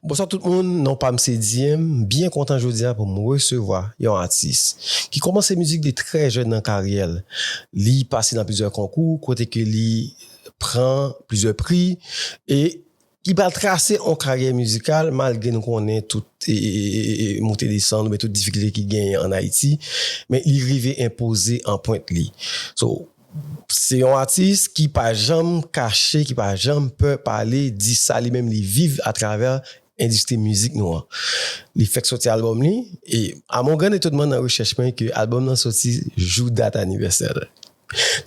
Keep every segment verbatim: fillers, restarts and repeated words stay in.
Bonswa tout moun, non pa m se Diem, m byen kontan jodi a pou m resevwa yon atis ki kòmanse mizik li trè jèn nan karyè l. Li pase nan plizyè konkou kote ke li pran plizyè pri e ki pral trase yon karyè mizikal malgre nou konnen tout e, e, e, e, moute desann oubyen tout difikilte ki genyen ann Ayiti, men li rive enpoze anpwent li. So, se yon atis ki pa janm kache, ki pa janm pè pale, di sa li menm li viv atravè endistri mizik nou an. Li fèk soti albòm li, e a mon grand etonnman nan rechèch mwen ke albòm nan soti jou dat anivèsè l.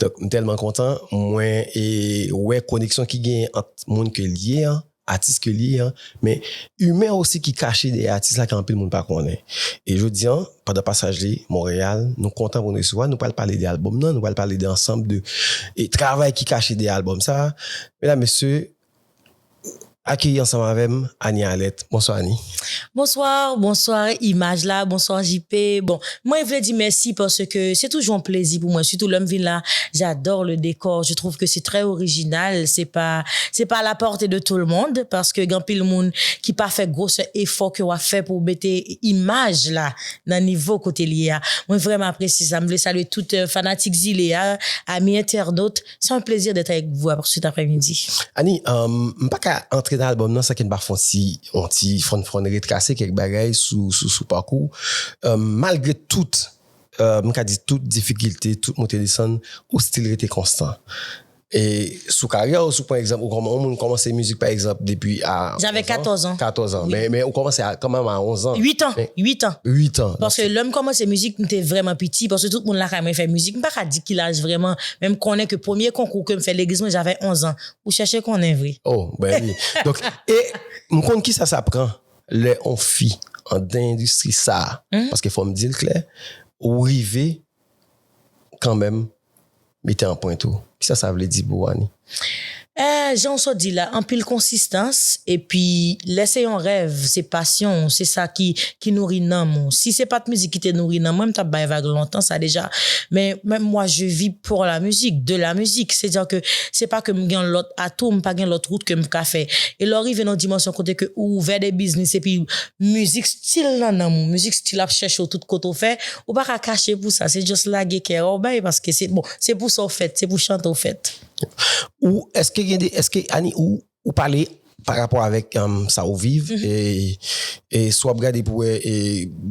Donk, m tèlman kontan, mwen e wè koneksyon ki genyen ant moun ke l ye an, atis ke l ye an, men imen osi ki kache dèyè atis la ke anpil moun pa konnen. E jodi an, pandan pasaj li Monreyal, nou kontan pou nou resevwa, nou pral pale de albòm nan, nou pral pale de ansanm de e travay ki kache dèyè albòm sa. Medam, mesye, akeyi ansanm avè m Anie Alerte. Bonswa Anie. Bonswa, bonswa imaj la, bonswa J P. Bon, mwen vle di mèsi paske se toujou yon plezi pou mwen, sitou lè m vin la, j'adore le décor, je trouve que c'est très original, c'est pas c'est pas à la portée de tout le monde paske gen anpil moun ki pa fè gwosè efò ke w ap fè pou w mete imaj la nan nivo kote l ye a. Mwen vrèman apresye sa. M vle salye tout euh, fanatik Zile a, ami entènot. C'est un plaisir d'être avec vous pour cet après-midi. Anie, um, m pa ka antre nan albòm nan san ke n pa fè yon ti, yon ti fòn fòn retrase kèk bagay sou, sou, sou pakou. Um, malgre tout, uh, m ka di tout difikilte, tout moute desann, ou still rete konstan. E sou karyè ou, si w pran egzanp, ou kòman, yon moun kòmanse mizik pa egzanp depi a J'avais quatorze ans. Quatorze ans. Men, men ou kòmanse a, kanmenm a onz an. Huit ans. Huit ans. Huit ans. Paske lè m kòmanse mizik, m te vrèman piti, paske tout moun lakay mwen fè mizik. M pa ka di ki laj vrèman, men m konnen ke premye konkou ke m fè legliz mwen, j'avais onze ans. Ou chèche konnen vre. Oh, ben wi. Donk, e m konn kisa sa pran lè yon fi andan endistri sa a. Paske fò m di l klè, ou rive kanmenm mete anpwent ou. Kisa sa vle di pou ou, Anie? Eh, jan w sot di la, anpil konsistans, epi lè se yon rèv, se pasyon w, se sa ki, ki nouri nanm ou. Si se pa t mizik ki te nouri nanm mwen, m t ap bay vag lontan sa deja. Men, men moi, je vis pour la musique, de la musique. Se di ke se pa ke m gen lòt atou, m pa gen lòt wout ke m ka fè. E lè w rive nan yon dimansyon kote ke ou ouvè de biznis epi mizik still nan nanm ou, mizik still ap chèche w tout kote w fè, ou pa ka kache pou sa, se just lage kè w bay paske se bon, se pou sa w fèt, se pou chante w fèt. Ou èske gen de, èske Anie ou, ou pale pa rapò avèk um, sa ou viv e, e si w ap gade pou wè e,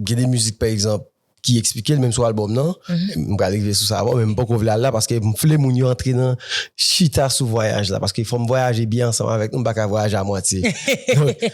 gen de mizik pa egzanp ki eksplike l menm sou albòm nan, m pral rive sou sa avan men m poko vle al la paske m vle moun yo antre nan chita sou vwayaj la paske fò m vwayaje byen ansanm avèk nou, m pa ka vwayaje a mwatye. Donk,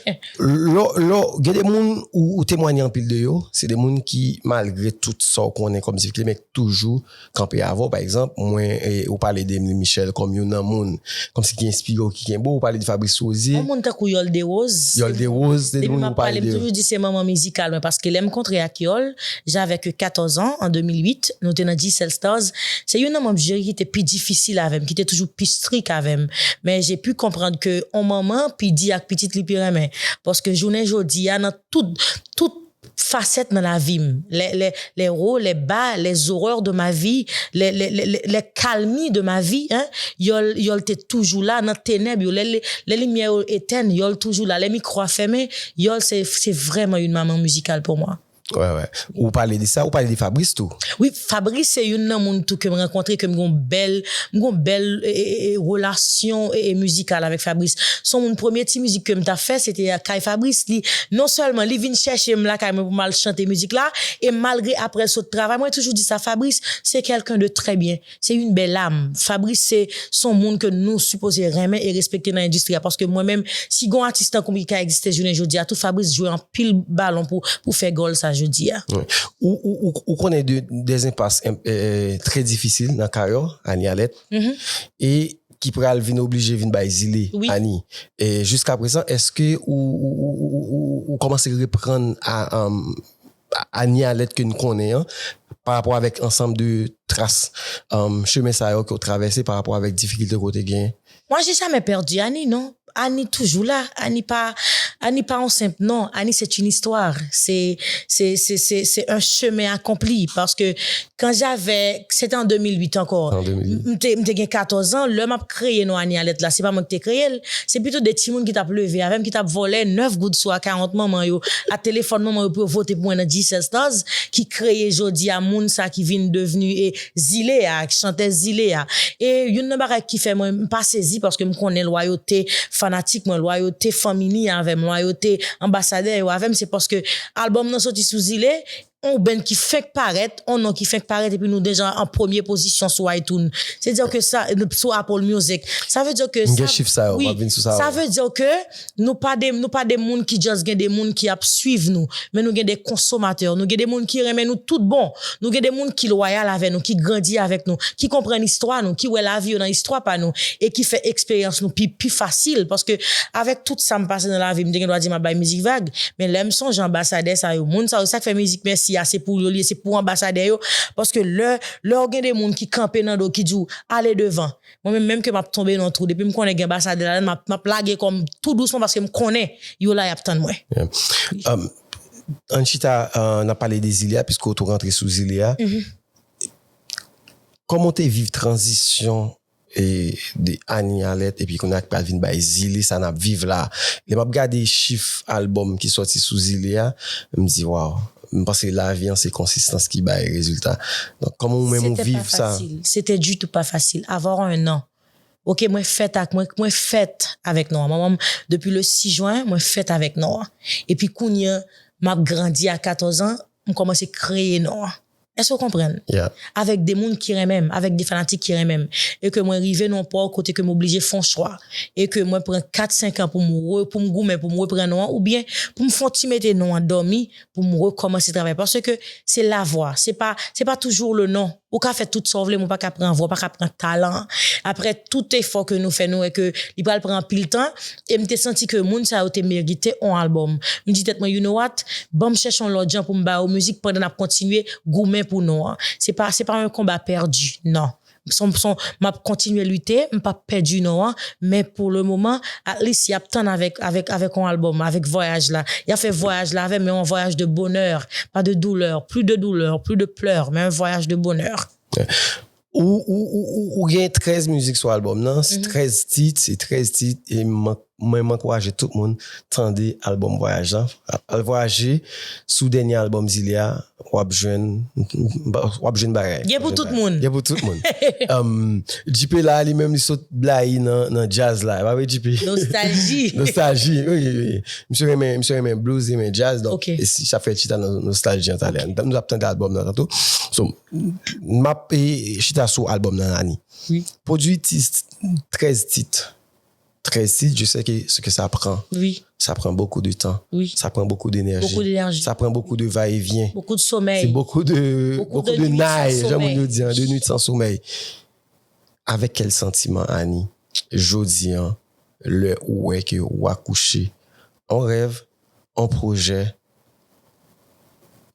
lò, lò, gen de moun ou, ou temwanye anpil de yo, se de moun ki malgre tout sa w konnen kòm difikilte men toujou kanpe avè w. Pa egzanp, mwen, e, ou pale de Emile Michel kòm youn nan moun kòmsi ki enspire w, ki kenbe w. Ou pale de Fabrice Rosier. Yon moun tankou Yòl Desroses. Yòl Desroses, se de moun ou pale de yo. Depi m ap pale, m toujou di se manman mizikal mwen, paske lè m kontre ak Yòl, j'avais que quatorze ans, en deux mille huit, nou te nan Digicel Stars. Se youn nan manm jiri ki te pi difisil avè m, ki te toujou pi strik avè m. Men j'ai pu comprendre que yon manman pi di ak pitit li pi renmen. Paske jounen jodi a, nan tout, tout fasèt nan lavi m. Les, les, les hauts, les bas, les horreurs de ma vie, les, les, les, les, les calmies de ma vie, hein, Yòl, Yòl te toujou la nan tenèb yo. Lè, lè, lè limyè yo etèn, Yòl toujou la. Lè mikwo a fèmen, Yòl se, se vrèman youn manman mizikal pou mwen. Wè, wè. Ou pale de sa, ou pale de Fabrice tou. Wi, Fabrice se youn nan moun tou ke m rankontre, ke m gon bèl, m gon bèl e, e, e, relasyon e, e, mizikal avèk Fabrice. Se yon moun, premye ti mizik ke m t ap fè, se te kay Fabrice. Li, non sèlman li vin chèche m lakay mwen pou m al chante mizik la, e malgre apre l sot travay, mwen toujou di sa, Fabrice, c'est quelqu'un de très bien. C'est une belle âme. Fabrice, se, se yon moun ke nou sipoze renmen e respekte nan endistri a. Paske mwen menm, si gon atis tankou m ki ka egziste jounen jodi a tou, Fabrice jwe anpil balon pou, pou fè gòl sa jodi a. Ou, ou, ou, ou konnen de, de enpas eh, trè difisil nan karyè Anie Alerte. E ki pral vin oblije vin bay Zile, Anie. E jiska prezan, èske ou, ou, ou, ou, ou, ou kòmanse reprann a, um, Anie Alerte ke n konnen an, pa rapò avèk ansanm de tras, um, chemen sa yo ke w travèse, pa rapò avèk difikilte ke w te genyen? Moi, j'ai jamais perdu Anie, non. Annie toujou la. Annie pa, Annie pa yon senp non. Annie, c'est une histoire. C'est, c'est, c'est, c'est, c'est un chemin accompli. Parce que quand j'avais, c'était en deux mille huit encore. En deux mille huit. M te, m te gen katòz an, lè m ap kreye non Annie Alerte la, se pa mwen ki te kreye l. Se pito de timoun ki t ap leve avè m, ki t ap vòlè nèf goud sou akawont manman yo, ak telefòn manman yo pou yo vote pou mwen nan G S Stars, ki kreye jodi a moun sa ki vin devni e Zile a, ak chantèz Zile a. E youn nan bagay ki fè mwen m pa sezi, paske m konnen lwayote fanatik mwen, lwayote fanmi Ni avè m, lwayote anbasadè yo avè m, se paske albòm nan soti sou Zile, on band ki fenk parèt, on non ki fenk parèt, epi nou deja an premye pozisyon sou iTunes. Se di ke sa, sou Apple Music. Sa vle di ke M gen chif sa yo, m ap vin sou sa. Sa vle di ke nou pa de, nou pa de moun ki just gen de moun ki ap swiv nou, men nou gen de konsomatè, nou gen de moun ki renmen nou tout bon, nou gen de moun ki lwayal avè nou, ki grandi avèk nou, ki konprann istwa nou, ki wè lavi yo nan istwa pa nou, e ki fè eksperyans nou pi, pi fasil. Paske avèk tout sa m pase nan lavi, m te gen dwa di m ap bay mizik vag, men lè m sonje anbasadè sa yo, moun sa yo, sa k fè mizik mèsi a, se pou yo li ye, se pou anbasadè yo. Paske lè, lè w gen de moun ki kanpe nan do, ki di w, ale devan. Mwen menm, menm ke m ap tonbe nan twou, depi m konnen gen anbasadè ladan, m ap, m ap lage kò m tou dousman paske m konnen yo la, y ap tann mwen. Um, ann chita, uh, n ap pale de Zile a, piske w tou rantre sou Zile a. Kòman w te viv tranzisyon e, de Annie Alerte, epi kounye a k pral vin bay Zile sa n ap viv la? Lè m ap gade chif albòm ki sòti sou Zile a, m di, waw, m panse lavi an se konsistans ki bay rezilta. Donk, kòman ou menm ou viv sa? C'était ditou pa fasil. Avoir un nom. Ok, mwen fèt ak, mwen, mwen fèt avèk non an. Manman m, depi le sis jen, mwen fèt avèk non an. Epi kounye a, m ap grandi a katòz an, m kòmanse kreye non an. Èske w konprann? Yeah. Avèk de moun ki renmen m, avèk de fanatik ki renmen m. E ke mwen rive nan yon pò kote ke m oblije fè yon chwa. E ke mwen pran kat, senk an pou m re, pou m goumen, pou m reprann non an, oubyen pou m fè yon ti mete non an dòmi, pou m rekòmanse travay. Paske se lavwa, se pa, se pa toujou le non. Ou ka fè tout sa w vle, men w pa ka pran vwa, w pa ka pran talan. Apre tout efò ke nou fè, nou wè ke li pral pran anpil tan, e m te santi ke moun sa yo te merite yon albòm. M di tèt mwen, you know what? Ban m chèche yon lòt jan pou m ba yo mizik pandan n ap kontinye goumen pou non an. Se pa, se pa yon konba pèdi, non. Son, son, m ap kontinye lite, m p ap pèdi non an, men pou le moman, at least, y ap tann avèk, avèk, avèk yon albòm, avèk vwayaj la. Y ap fè vwayaj la avè m, men yon vwayaj de bonè, pa de doulè, plus de douleur, plus de pleurs, men un voyage de bonheur. Ou, ou, ou, ou, ou gen trèz mizik sou albòm nan, trèz tit, se trèz tit, e m, mwen, m ankouraje tout moun tande albòm Vwayaj lan. Al vwayaje sou dènye albòm Zile a, w ap jwenn, w ap jwenn bagay. Gen pou tout moun. Gen pou tout moun. Um, J P la, li menm, li sot blayi nan, nan djaz la. E pa vre, J P? Nostalji. Nostalji, wi, wi. Misye renmen, misye renmen blues, renmen djaz. Donk, Ok. E si sa fè chita nan nostalji an talè. Nou ap tande albòm nan tanto. So, m ap, e, chita sou albòm nan, Annie. Wi. Pwodui tis, trèz tit. Trèz tit, je sais que ce que ça prend. Wi. Ça prend beaucoup de temps. Wi. Ça prend beaucoup d'énergie. Beaucoup d'énergie. Ça prend beaucoup de va-et-vient. Beaucoup de sommeil. C'est beaucoup de, Beaucoup beaucoup de de nuits sans night, jan moun sommeil. Yo di, hein, de nuit sans sommeil. Avec quel sentiment, Annie, jodi an, lè ou wè ke ou akouche, on rèv, on pwojè,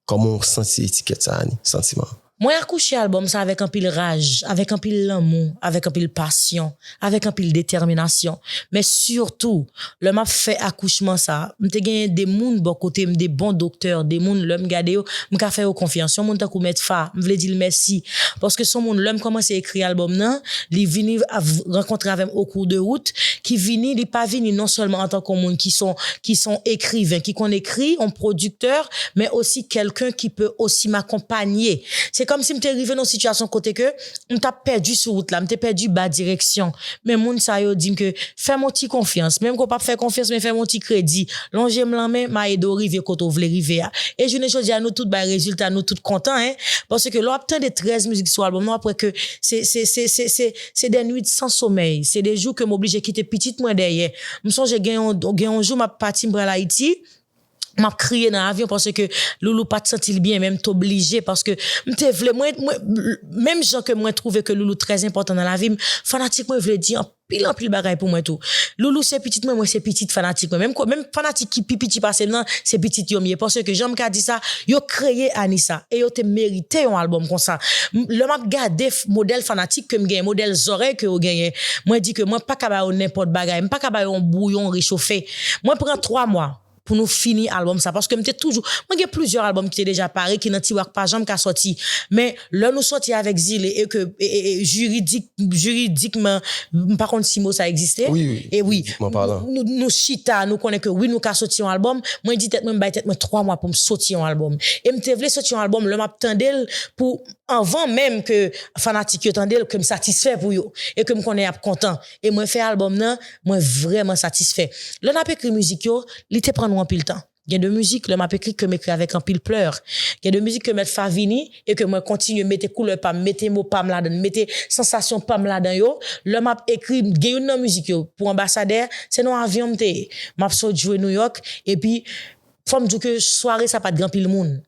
kòman ou santi etikèt sa, Annie, santiman? Mwen akouche albòm sa avèk anpil raj, avèk anpil lanmou, avèk anpil pasyon, avèk anpil detèminasyon. Men sitou, lè m ap fè akouchman sa, m te genyen de moun bò kote m, de bon doktè, de moun lè m gade yo, m ka fè yo konfyans. Yon moun tankou Mèt Fa, m vle di l mèsi. Paske se yon moun, lè m kòmanse ekri albòm nan, li vini av-, rankontre avè m au cours de route, ki vini, li pa vini non sèlman antanke yon moun ki son, ki son ekriven, ki konn ekri, yon pwodiktè, men osi quelqu'un qui peut aussi m'accompagner. Se kòmsi m te rive nan yon sitiyasyon kote ke m t ap pèdi sou wout la, m te pèdi ba direksyon. Men moun sa yo di m ke fè m yon ti konfyans, menm ke w p ap fè konfyans, men fè m yon ti kredi. Lonje m lanmen, m a ede w rive kote w vle rive a. E jounen jodi a, nou tout bay rezilta, nou tout kontan, hein. Paske lè w ap tande trèz mizik sou albòm nan, w ap wè ke se, se, se, se, se, se des nuits sans sommeil. Se de jou ke m oblije kite pitit mwen dèyè. M sonje gen yon, gen yon jou m ap pati, m pral Ayiti, m ap kriye nan avyon paske Loulou pa t santi l byen, men m t oblije paske m te vle, mwen, mwen, menm jan ke mwen twouve ke Loulou trè enpòtan nan lavi m, fanatik mwen vle di an anpil, anpil bagay pou mwen tou. Loulou se pitit mwen, mwen se pitit fanatik mwen. Menm, menm fanatik ki pi piti pase m nan, se pitit yo m ye. Paske jan m ka di sa, yo kreye Annie sa. E yo te merite yon albòm konsa. Lè m ap gade modèl fanatik ke m genyen, modèl zòrèy ke yo genyen, mwen di ke mwen pa ka ba yo nenpòt bagay. M pa ka ba yo yon bouyon rechofe. Mwen pran twa mwa pou nou fini albòm sa. Paske m te toujou, mwen gen plizyè albòm ki te deja pare, ki nan tiwa k pa janm ka sòti. Men lè nou sòti avèk Zile e ke e, e, e, jiridik, jiridikman, m pa konn si mo sa egziste. Wi, wi. E wi, Jiridiquement parlant. Nou, nou chita, nou konnen ke wi, nou ka sòti yon albòm. Mwen di tèt mwen, m bay tèt mwen twa mwa pou m sòti yon albòm. E m te vle sòti yon albòm, lè m ap tande l pou anvan menm ke fanatik yo tande l, ke m satisfè pou yo. E ke m konnen y ap kontan. E mwen fè albòm nan, mwen vrèman satisfè. Lè n ap ekri mizik yo, li te pran nou anpil tan. Gen de mizik, lè m ap ekri, ke m ekri avèk anpil plè. Gen de mizik ke mèt fa vini e ke mwen kontinye mete koulè pa m, mete mo pa m ladan, mete sansasyon pa m ladan yo. Lè m ap ekri, gen youn nan mizik yo, pou Anbasadè, se nan avyon m te ye. M ap sot jwe New York, epi fò m di w ke sware sa pa t gen anpil moun.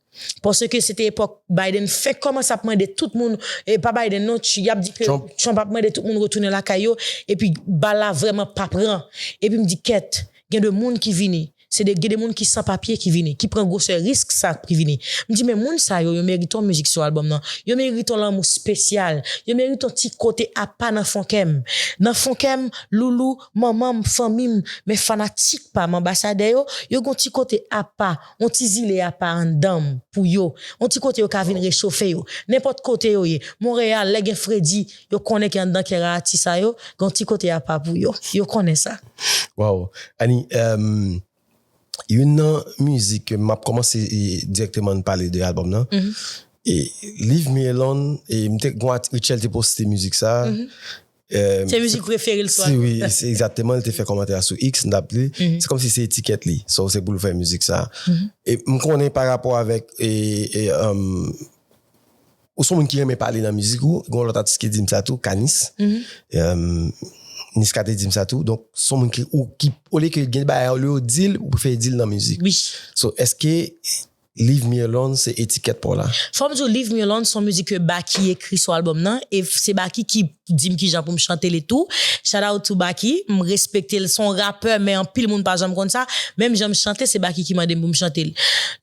Paske se te epòk Biden fenk kòmanse ap mande tout moun, e pa Biden non, y ap di ke Trump. Trump ap mande tout moun retounen lakay yo, epi bal la vrèman pa pran. Epi m di, kèt, gen de moun ki vini. Se de, gen de moun ki san papye ki vini, ki pran gwosè risk sa ki vini. M di, men moun sa yo, yo merite yon mizik sou albòm nan. Yo merite yon lanmou espesyal. Yo merite yon ti kote apa nan fon kè m. Nan fon kè m, Loulou, manman m, fanmi m, men fanatik pa m, Anbasadè yo, yo gen yon ti kote apa, yon ti zile apa anndan m pou yo. Yon ti kote yo ka vin rechofe yo. Nenpòt kote yo ye. Monreyal, lè gen fredi, yo konnen ke anndan kè atis sa yo, gen yon ti kote apa pou yo. Yo konnen sa. Wow. Annie, um, youn nan mizik ke m ap kòmanse e, dirèkteman pale de albòm nan. E Leave Me Alone, e m te gwa Richel te poste mizik sa. E, Se mizik prefere l sou si, wi, se egzakteman, li te fè kòmantè a sou X, m t ap li. Se kòmsi se etikèt li. So, se pou l fè mizik sa. E m konnen pa rapò avèk e, e, um, ou se yon moun ki renmen pale nan mizik ou, gen yon lòt atis ki di m sa tou, Kanis. Um, Niska te di m sa tou. Donk, se yon moun ki, ou, ki, olye ke gen bagay, olye ou di l, ou prefere di l nan mizik. Wi. So, èske Leave Me Alone se etikèt pa w la? Fò m di w, Leave Me Alone se yon mizik ke Baky ekri sou albòm nan, e se Baky ki di m kijan pou m chante li tou. Shout out to Baky, m respekte l, se yon rapè, men anpil moun pa janm konn sa. Menm jan m chante, se Baky ki mande m pou m chante l.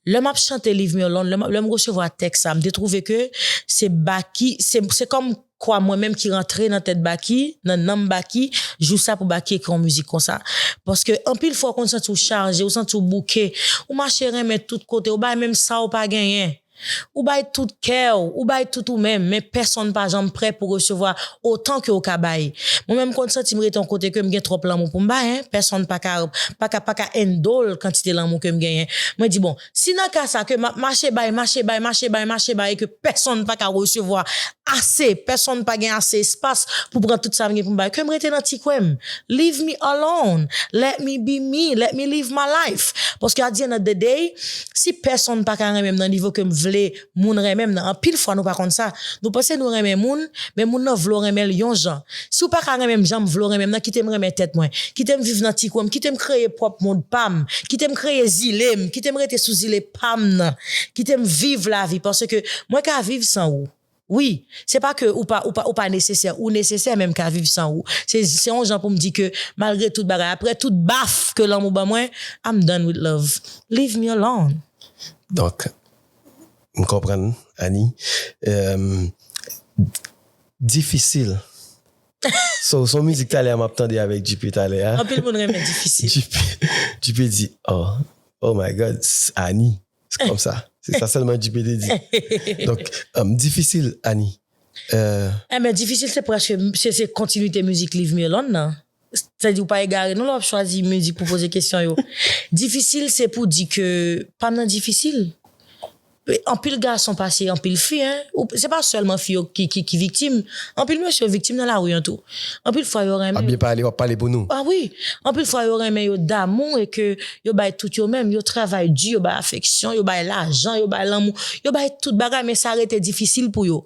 Lè m ap chante Leave Me Alone, lè m, lè m resevwa tèks sa, m te twouve ke se Baky, se, se kòm kwa mwen menm ki rantre nan tèt Baky, nan nanm Baky, jou sa pou Baky ekri yon mizik konsa. Paske anpil fwa ou konn santi w chaje, ou santi w bouke, ou mache renmen tout kote, ou bay menm sa ou pa genyen. Ou bay tout kè w, ou bay tout ou menm, men pèsonn pa janm prè pou resevwa otan ke ou ka bay. Mwen menm m konn santi m rete yon kote ke m gen twòp lanmou pou m bay, en. Pèsonn pa ka, pa ka, pa ka handle kantite lanmou ke m genyen. Mwen di, bon, si nan ka sa ke m ap mache bay, mache bay, mache bay, mache bay, e ke pèsonn pa ka resevwa ase, pèsonn pa gen ase espas pou pran tout sa m gen pou m bay, ke m rete nan ti kwen m. Leave me alone. Let me be me. Let me live my life. Paske at the end of the day, si pèsonn pa ka renmen m nan nivo ke m vle moun renmen m nan, anpil fwa nou pa konn sa. Nou panse nou renmen moun, men moun nan vle w renmen l yon jan. Si w pa ka renmen m jan m vle w renmen m nan, kite m renmen tèt mwen. Kite m viv nan ti kwen m, kite m kreye pwòp mond pa m, kite m kreye zile m, kite m rete sou zile pa m nan. Kite m viv lavi, paske mwen ka viv san ou. Wi, se pa ke ou pa, ou pa, ou pa nesesè, ou nesesè, men m ka viv san ou. Se, se yon jan pou m di ke malgre tout bagay, aprè tout baf ke lanmou ban mwen, I'm done with love. Leave me alone. Donk, m konprann, Annie. Em, difisil. So, se yon mizik talè a m ap tande avèk J P talè a. Anpil moun renmen difisil. J P, J P di, oh, oh my God, Annie. Se kòmsa. Se sa sèlman J P te di. Donk, um, difisil, Annie. Euh, Enben, difisil se prèske, se, se kontinite mizik Leave Me Alone nan. Sètadi ou pa egare non lè w ap chwazi mizik pou poze kesyon yo. Difisil se pou di ke pa m nan difisil. Anpil gason pase anpil fi, en. Ou, se pa sèlman fi yo ki, ki, ki viktim. Anpil mesye yo viktim nan lari an tou. Anpil fwa yo renmen. Ap byen pale, w ap pale pou nou. Ah wi. Anpil fwa yo renmen yo damou e ke yo bay tout yo menm. Yo travay di, yo bay afeksyon, yo bay lajan, yo bay lanmou, yo bay tout bagay, men sa rete difisil pou yo.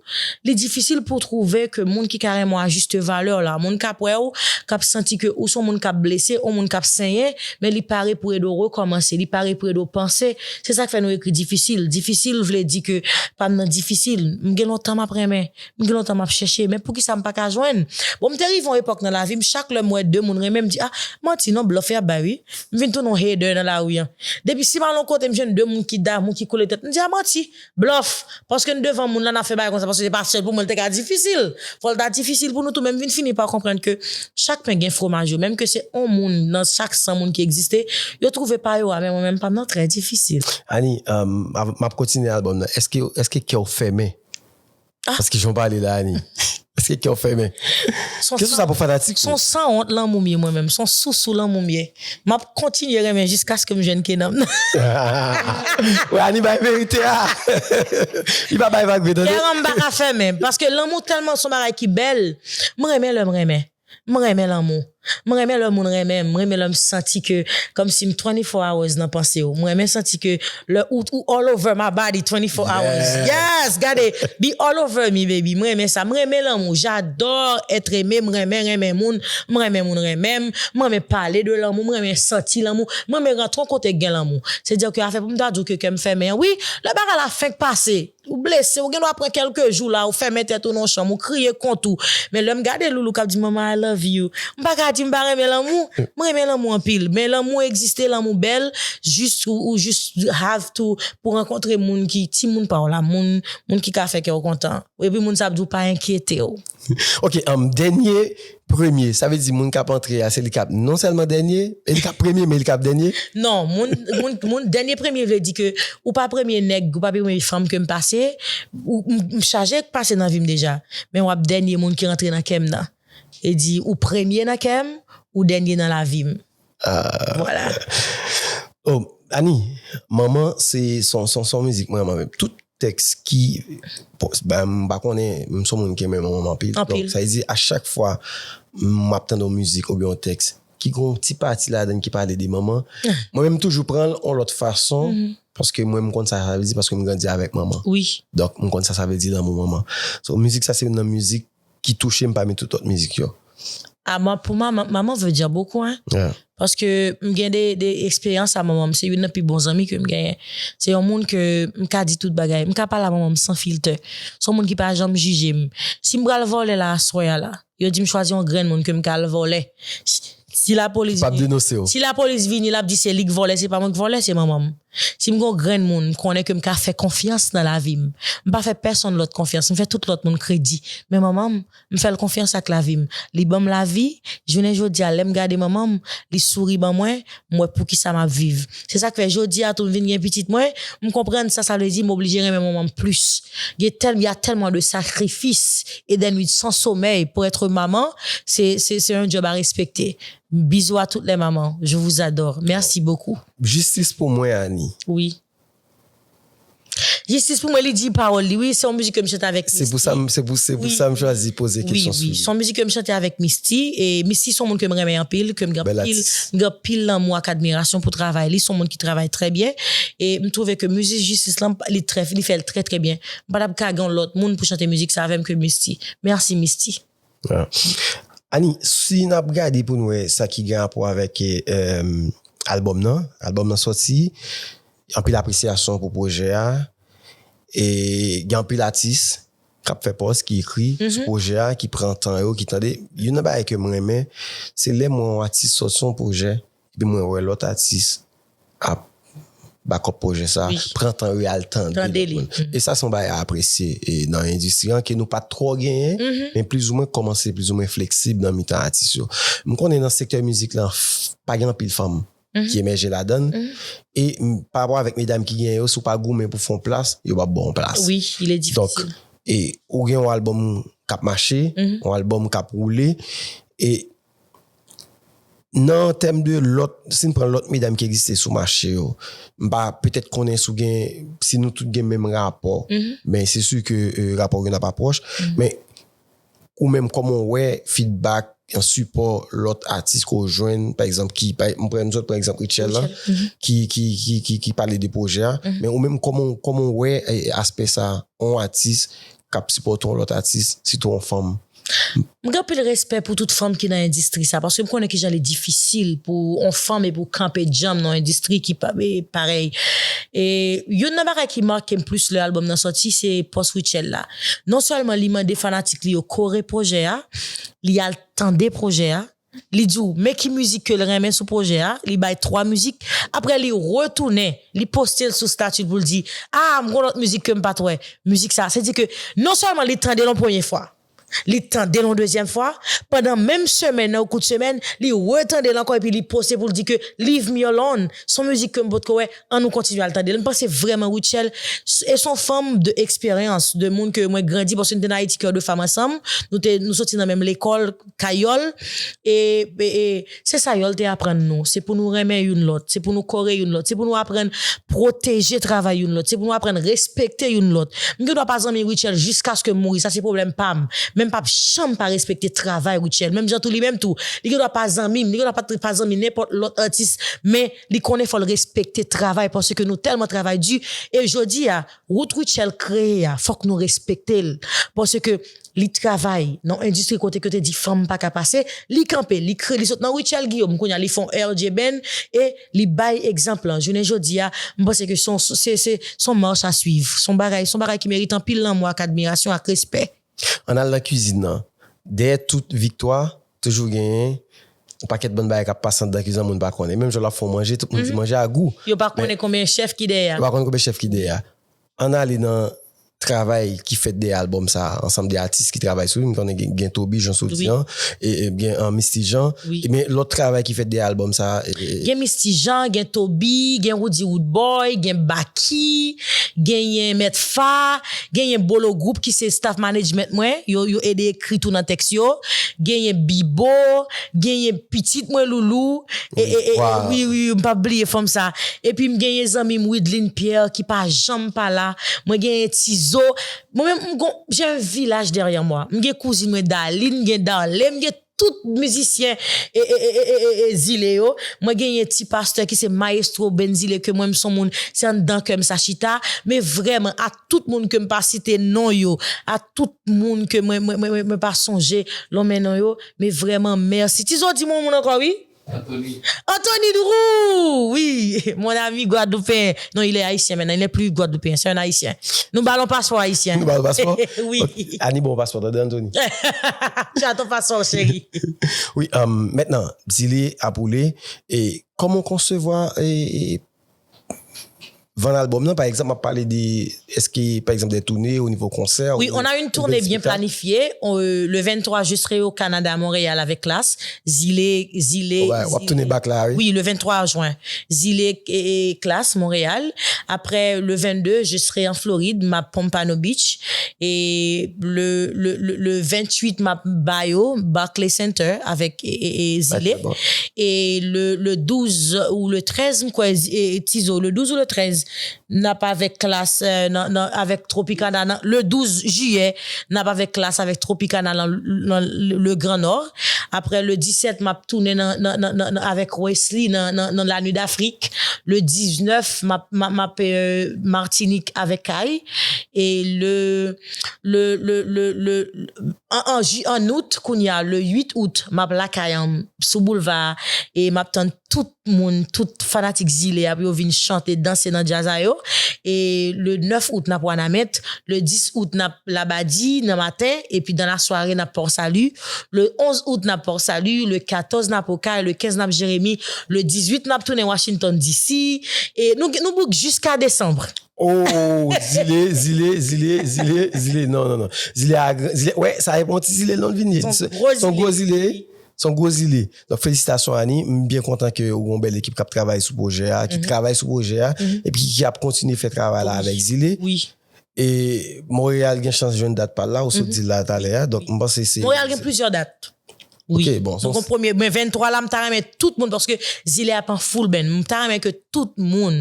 Li difisil pou w twouve ke moun ki ka renmen w a jis valè w la, moun k ap wè w, k ap santi ke ou se yon moun k ap blese, yon moun k ap senyen, men li pare pou ede w rekòmanse, li pare pou ede w panse. Se sa k fè nou ekri difisil. Difisil still vle di ke pa m nan difisil. M gen lontan m ap renmen, m gen lontan m ap chèche, men poukisa m pa ka jwenn? Bon, m te rive yon epòk nan lavi m, chak lè m wè de moun renmen, m di, ah, manti non, blòf y ap bay wi. M vin tounen yon hater nan lari an. Depi si m al yon kote, m jwenn de moun ki damou, ki koule tèt, m di, ah, manti, blòf. Paske n devan moun lan, n ap fè bagay konsa, paske se pa sèl pou mwen, l te ka difisil. Fò l ta difisil pou nou tou, men m vin fini pa konprann ke chak pen gen fwomaj yo, menm ke se yon moun nan chak san moun ki egziste, yo twouve pa yo a, men mwen menm pa m nan trè difisil. Ani, um, m ap kontinye albòm nan. Èske, èske kè w fèmen? Paske jan w pale la, Ani. Èske kè w fèmen? Kesyon sa pou fanatik. Se yon sanwont lanmou m ye mwen menm. Se yon sousou lanmou m ye. M ap kontinye renmen jiskaske m jwenn Kenan m nan. Wè, Ani bay verite a. Li pa bay vag vre, tande. Kè m pa ka fèmen. Paske lanmou tèlman se yon bagay ki bèl. M renmen lè m renmen. M renmen lanmou. M renmen lè moun renmen m. M renmen lè m santi ke kòmsi m twenty-four hours nan panse w. M renmen santi ke lè ou, ou all over my body twenty-four hours. Yes, gade, be all over me, baby. M renmen sa. M renmen lanmou. J'adore être aimé. M renmen renmen moun. M renmen moun renmen m. M renmen pale de lanmou. M renmen santi lanmou. M renmen rantre yon kote k gen lanmou. Se di ke afè pou m ta di w ke kè m fèmen an. Wi, lè bagay la fenk pase. Ou blese, ou gen dwa pran kèlke jou la, ou fèmen tèt ou nan yon chanm, ou kriye kont ou. Men lè m gade Loulou k ap di, Mama, I love you, m pa ka di m pa renmen lanmou. M renmen lanmou anpil. Men lanmou egziste, lanmou bèl, jis ou, ou jis have to pou rankontre moun ki, timoun pa w la, moun, moun ki ka fè kè w kontan. Epi moun sa ap di w pa enkyete w. Ok, um, dènye premye, sa vle di moun k ap antre a, se li k ap non sèlman dènye, e li k ap premye, men li k ap dènye? Non, moun, moun, moun dènye premye vle di ke ou pa premye nèg, ou pa premye fanm ke m pase, ou, m, m chaje k pase nan vi m deja, men w ap dènye moun ki rantre nan kè m nan. E di ou premye nan kè m, ou dènye nan lavi m. Vwala. Oh, Ani, Manman, se son, son, son mizik mwen renmen. Tout tèks ki, bon, ben, m pa konnen, m se yon moun ki renmen Manman m anpil. Anpil. Donk, sa vle di, a chak fwa m ap tande yon mizik oubyen yon tèks, ki gen yon ti pati ladan ki pale de manman, mwen menm m toujou pran l yon lòt fason, paske mwen m konn sa sa vle di, paske m grandi avèk manman. Wi. Donk, m konn sa sa vle di lanmou manman. So, mizik sa se youn nan mizik ki touche m pami tout lòt mizik yo. Ah, ma, pou maman, maman veut dire beaucoup, hein. Paske m gen de, de eksperyans a manman m. Se youn nan pi bon zanmi ke m genyen. Se yon moun ke m ka di tout bagay. M ka pale a manman m san filtè. Se yon moun ki pa janm jije m. Si m pral vòlè la aswè a la, yo di m chwazi yon grenn moun ke m ka al vòlè. Si lapolis vini, si lapolis vini, l ap di se li k vòlè, se pa mwen k vòlè, se manman m. Si m gon grenn moun, m konnen ke m ka fè konfyans nan lavi m. M pa fè pèsonn lòt konfyans, m fè tout lòt moun kredi. Men manman m, m fè l konfyans ak lavi m. Li ban m lavi, jounen jodi a, lè m gade manman m, li souri ban mwen, m wè poukisa m ap viv. Se sa k fè jodi a tou m vin gen pitit mwen, m konprann sa sa vle di, m oblije renmen manman m plis. Il y a tellement de sacrifices et des nuits sans sommeil pour être maman, c'est, c'est, c'est un job à respecter. Bisous à toutes les mamans. Je vous adore. Merci beaucoup. Jistis pou mwen, Ani. Wi. Jistis pou mwen, li di pawòl li. Wi, se yon mizik ke m chante avèk Misty. Se pou sa m, se pou, se pou sa m chwazi poze kesyon sou li. Wi, wi. Se yon mizik ke m chante avèk Misty. E Misty se yon moun ke m renmen anpil, ke m gen anpil, m gen anpil lanmou ak admirasyon pou travay li. Se yon moun ki travay trè byen. E m twouve ke mizik Jistis lan, li trè, li fè l trè, trè byen. M pa t ap ka gen yon lòt moun pou chante mizik sa avè m ke Misty. Mèsi, Misty. Ani, si n ap gade pou n wè sa ki gen rapò avèk albòm nan, albòm nan sòti, anpil apresyasyon pou pwojè a, e gen anpil atis k ap fè pòz, ki ekri sou pwojè a, ki pran tan yo, ki tande. Youn nan bagay ke m renmen, se lè m wè yon atis sòti yon pwojè, epi mwen wè lòt atis ap bakòp pwojè sa, pran tan yo al tande lòt moun. E sa se yon bagay a apresye e nan endistri an ke nou pa t twò genyen, men plizoumwen kòmanse plizoumwen fleksib nan mitan atis yo. M konnen nan sektè mizik lan, pa gen anpil fanm ki emèje ladan l. E parapò avèk medam ki genyen yo, si w pa goumen pou fè yon plas, yo p ap ba w yon plas. Wi, il est difficile. Donk, e ou gen yon albòm k ap mache, yon albòm k ap woule, e nan tèm de lòt, si n pran lòt medam ki egziste sou mache yo, m pa petèt konnen si w gen, si nou tout gen menm rapò, men se si ke rapò yo n ap apwòch, men ou menm kòman w wè feedback, yon sipò lòt atis ke w jwenn, pa egzanp, ki, pa, m pran, m sot pran egzanp Rutshelle lan, ki, ki, ki, ki, ki pale de pwojè a, men ou menm kòman, kòman w wè aspè sa, yon atis k ap sipòte yon lòt atis, sitou yon fanm? M gen anpil respè pou tout fanm ki nan endistri sa, paske m konnen kijan li difisil pou yon fanm e pou kanpe djanm nan yon endistri ki pa, e, parèy. E youn nan bagay ki make m plis lè albòm nan sòti, se pòs Rutshelle la. Non sèlman li mande fanatik li yo kore pwojè a, li al tande pwojè a, li di w men ki mizik ke l renmen sou pwojè a, li bay twa mizik, apre li retounen, li poste l sou stati l pou l di, ah, m gon lòt mizik ke m pa t wè, mizik sa. Se di ke non sèlman li tande l yon premye fwa, li tande l yon dezyèm fwa, pandan menm semèn nan, ou kout semèn, li retande l ankò epi li poste pou l di ke Leave Me Alone, se yon mizik ke m potko wè, ann nou kontinye al tande l. M panse vrèman Rutshelle, e se yon fanm de eksperyans, de moun ke mwen grandi, paske nou te nan Ayiti Cœur de Femmes ansanm, nou te, nou soti nan menm lekòl, Kayòl, e, e, e se sa Yòl te aprann nou, se pou nou renmen youn lòt, se pou nou kore youn lòt, se pou nou aprann pwoteje travay youn lòt, se pou nou aprann respekte youn lòt. M gen dwa pa zanmi Rutshelle jiskaske m mouri, sa se pwoblèm pa m. Men m p ap janm pa respekte travay Rutshelle. Menm jan tou, li menm tou, li gen dwa pa zanmi m, li gen dwa pa, pa zanmi nenpòt lòt atis, men li konnen fò l respekte travay paske nou tèlman travay di. E jodi a, wout Rutshelle kreye a, fòk nou respekte l. Paske li travay nan yon endistri kote ke te di fanm pa ka pase, li kanpe, li kre, li sot nan Rutshelle Guillaume, kounye a li fè yon R J Band, e li bay egzanp lan. Jounen jodi a, m panse ke se yon, se, se, se yon mach a swiv. Se yon bagay, se yon bagay ki merite anpil lanmou ak admirasyon ak respè. Ann al nan kizin nan. Dèyè tout viktwa, toujou genyen yon pakèt bann bagay k ap pase anndan kizin nan moun pa konnen. Menm jan w ap fè yon manje, tout moun di manje a gou. Yo pa konnen konbyen chèf ki dèyè a. Yo pa konnen konbyen chèf ki dèyè a. Ann ale nan travay ki fèt dèyè albòm sa a, ansanm de atis ki travay sou li, m konnen gen, gen Toby, jan w sot di an, e, e gen an Misty Jean, e men lòt travay ki fèt dèyè albòm sa a. E, e, gen Misty Jean, gen Toby, gen Roody Roodboy, gen Baky, genyen Mèt Fa, genyen Bolo Group ki se staff management mwen, yo, yo ede ekri tou nan tèks yo, genyen Bibo, genyen pitit mwen Loulou, e, e, e, e, wi, wi, m p ap bliye fanm sa. Epi m genyen zanmi m Widline Pierre ki pa janm pa la. Mwen genyen Tizo. Mwen menm, m gon, j'ai un village derrière moi. M gen kouzin mwen Darline, m gen Darley, m gen tout mizisyen e, e, e, e, e, e, e, zile yo. Mwen genyen ti pastè ki se Maestro Ben Zile ke mwen m son moun, se anndan kè m sa chita. Men vrèman, a tout moun ke m pa site non yo, a tout moun ke mwen, mwen, mwen, mwen, mwen pa sonje lonmen non yo, men vrèman mèsi. Tizo di m yon moun ankò wi. Anthony. Anthony Drou, wi, mon ami guadeloupéen. Non, il est haïtien maintenant, il n'est plus guadeloupéen, c'est un haïtien. Nou ba l yon paspò ayisyen. Nou ba l yon paspò? Wi. Ani ba w yon paspò, tande Anthony. Chato paspò, cheri. Wi, um, mentnan, Zile ap woule, e kòman w konsevwa, e, e, vann albòm nan, pa egzanp, m ap pale de, èske, pa egzanp, de toune, o nivo konsè, Oui, on a une tournée bien planifiée. On, euh, le vingt-trois, je serai au Canada, à Montréal, avec Klass. Zile, Zile, w ap tounen bak la, wi. Oui, le vingt-trois juin. Zile et, et Klass, Montréal. Après, le vingt-deux, je serai en Floride, m ap Pompano Beach. Et le, le, le, le vingt-huit, m ap Bayo, Barclays Center, avec et, et, et Zile. Et le, le douze ou le treize, m kwè, e, Tizo, le douze ou le treize, n ap avèk Klass, euh, nan, nan, avèk Tropicana nan, le douze jiyè, n ap avèk Klass avèk Tropicana nan, nan le, le Grand Nord. Apre le disèt, m ap tounen nan, nan, nan, nan, nan, avèk Wesley nan, nan, nan La Nuit d'Afrique. Le diznèf, m ap, m ap, m ap, euh, Matinik avèk Kay. E le, le, le, le, le, an, an, ji, an out, kounye a, le uit out, m ap lakay an, sou boulva a, e m ap tann tout moun, tout fanatik Zile a pou yo vin chante, danse nan djaz a yo. E le nèf out, n ap Wanament. Le dis out, n ap Labadi nan maten. Epi dans la soirée, n ap Port Salut. Le onz out, n ap Port Salut. Le katòz, n ap Okay. Le kenz, n ap Jeremi. Le dizuit, n ap tounen Washington D C. E nou, nou book jiska desanm. Oh, Zile, Zile, Zile, Zile, Zile. Non, non, non. Zile a, Zile, wè, sa e yon ti Zile non l vin ye. Se yon gwo Zile. Se yon gwo Zile. Donk, felisitasyon, Ani. M byen kontan ke ou gen yon bèl ekip k ap travay sou pwojè a, ki travay sou pwojè a, epi ki, ki ap kontinye fè travay la avèk Zile. Wi. E Montréal gen chans jwenn dat pa l la, ou sot di l la talè a. Donk, m panse se. Montréal gen plizyè dat. Wi. Ok, bon, nou gon premye, men venntwa la, m ta renmen tout moun, paske Zile ap an full band. M ta renmen ke tout moun,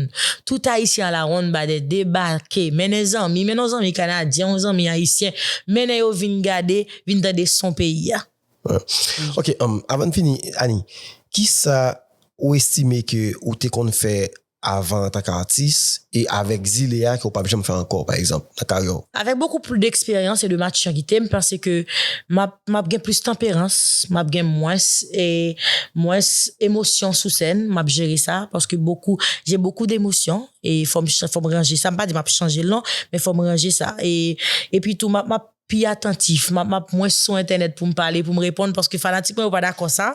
tout Ayisyen a la ronn ba de debake, mennen zanmi, mennen yon zanmi kanadyen, yon zanmi ayisyen, mennen yo vin gade, vin tande son peyi a. Ok, um, avan n fini, Ani, kisa ou estime ke ou te konn fè avan antanke atis e avèk zile a ke w p ap janm fè ankò, pa egzanp, nan karyè w? Avec beaucoup plus d'expérience et de maturité, m panse ke m ap m ap gen plis tanperans, m ap gen mwens e mwens emosyon sou sèn, m ap jere sa paske beaucoup j'ai beaucoup d'émotions e fò m fò m ranje sa, m pa di m ap chanje l non, men fò m ranje sa e epi tou m ap m ap pi atantif, m ap m ap mwens sou entènèt pou m pale, pou m reponn paske fanatik mwen yo pa dakò sa.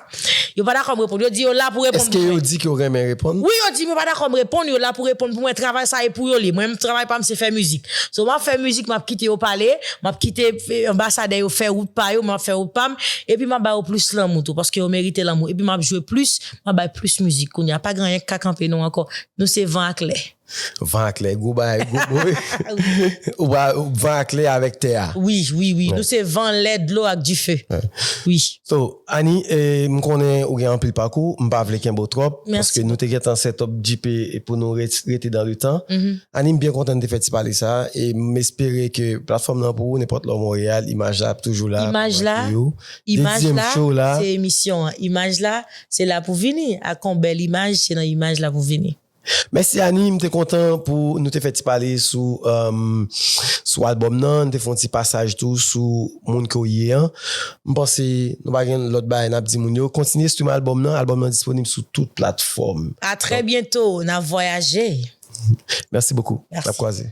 Yo pa dakò m reponn. Yo di yo la pou reponn. Èske yo di ke w renmen reponn? Wi, yo di m yo pa dakò m reponn, yo la pou reponn pou mwen, travay sa e pou yo li. Mwen menm travay pa m se fè mizik. So m ap fè mizik, m ap kite yo pale, m ap kite anbasadè yo fè wout pa yo, m ap fè wout pa m, epi m ap ba yo plis lanmou tou paske yo merite lanmou, epi m ap jwe plis, m ap bay plis mizik. Kounye a pa gen anyen k ka kanpe nou ankò. Nou se van ak lè. Van ak lè, gwo bagay, gwo mo. Ou pa van ak lè avèk tè a. Wi, wi, wi. Nou se van, lè, dlo ak dife. Wi. So, Annie, eh, m konnen ou gen anpil pakou, m pa vle kenbe w twòp, paske nou te gentan set up J P pou nou rete dans le temps. Annie, m byen kontan n te fè ti pale sa, e m espere ke platfòm nan pou ou, nenpòt lè w Monreyal, imaj la ap toujou la. Imaj la, imaj la, se emisyon an. Imaj la, se la pou vini. Ak yon bèl imaj, se nan imaj la pou vini. Mèsi Annie, m te kontan pou nou te fè ti pale sou um, sou albòm nan, nou te fè yon ti pasaj tou sou moun ke w ye an. M panse nou pa gen lòt bagay n ap di moun yo. Kontinye stream albòm nan, albòm nan disponib sou tout platfòm. A trè byento, n ap vwayaje. Mèsi bokou. N ap kwaze.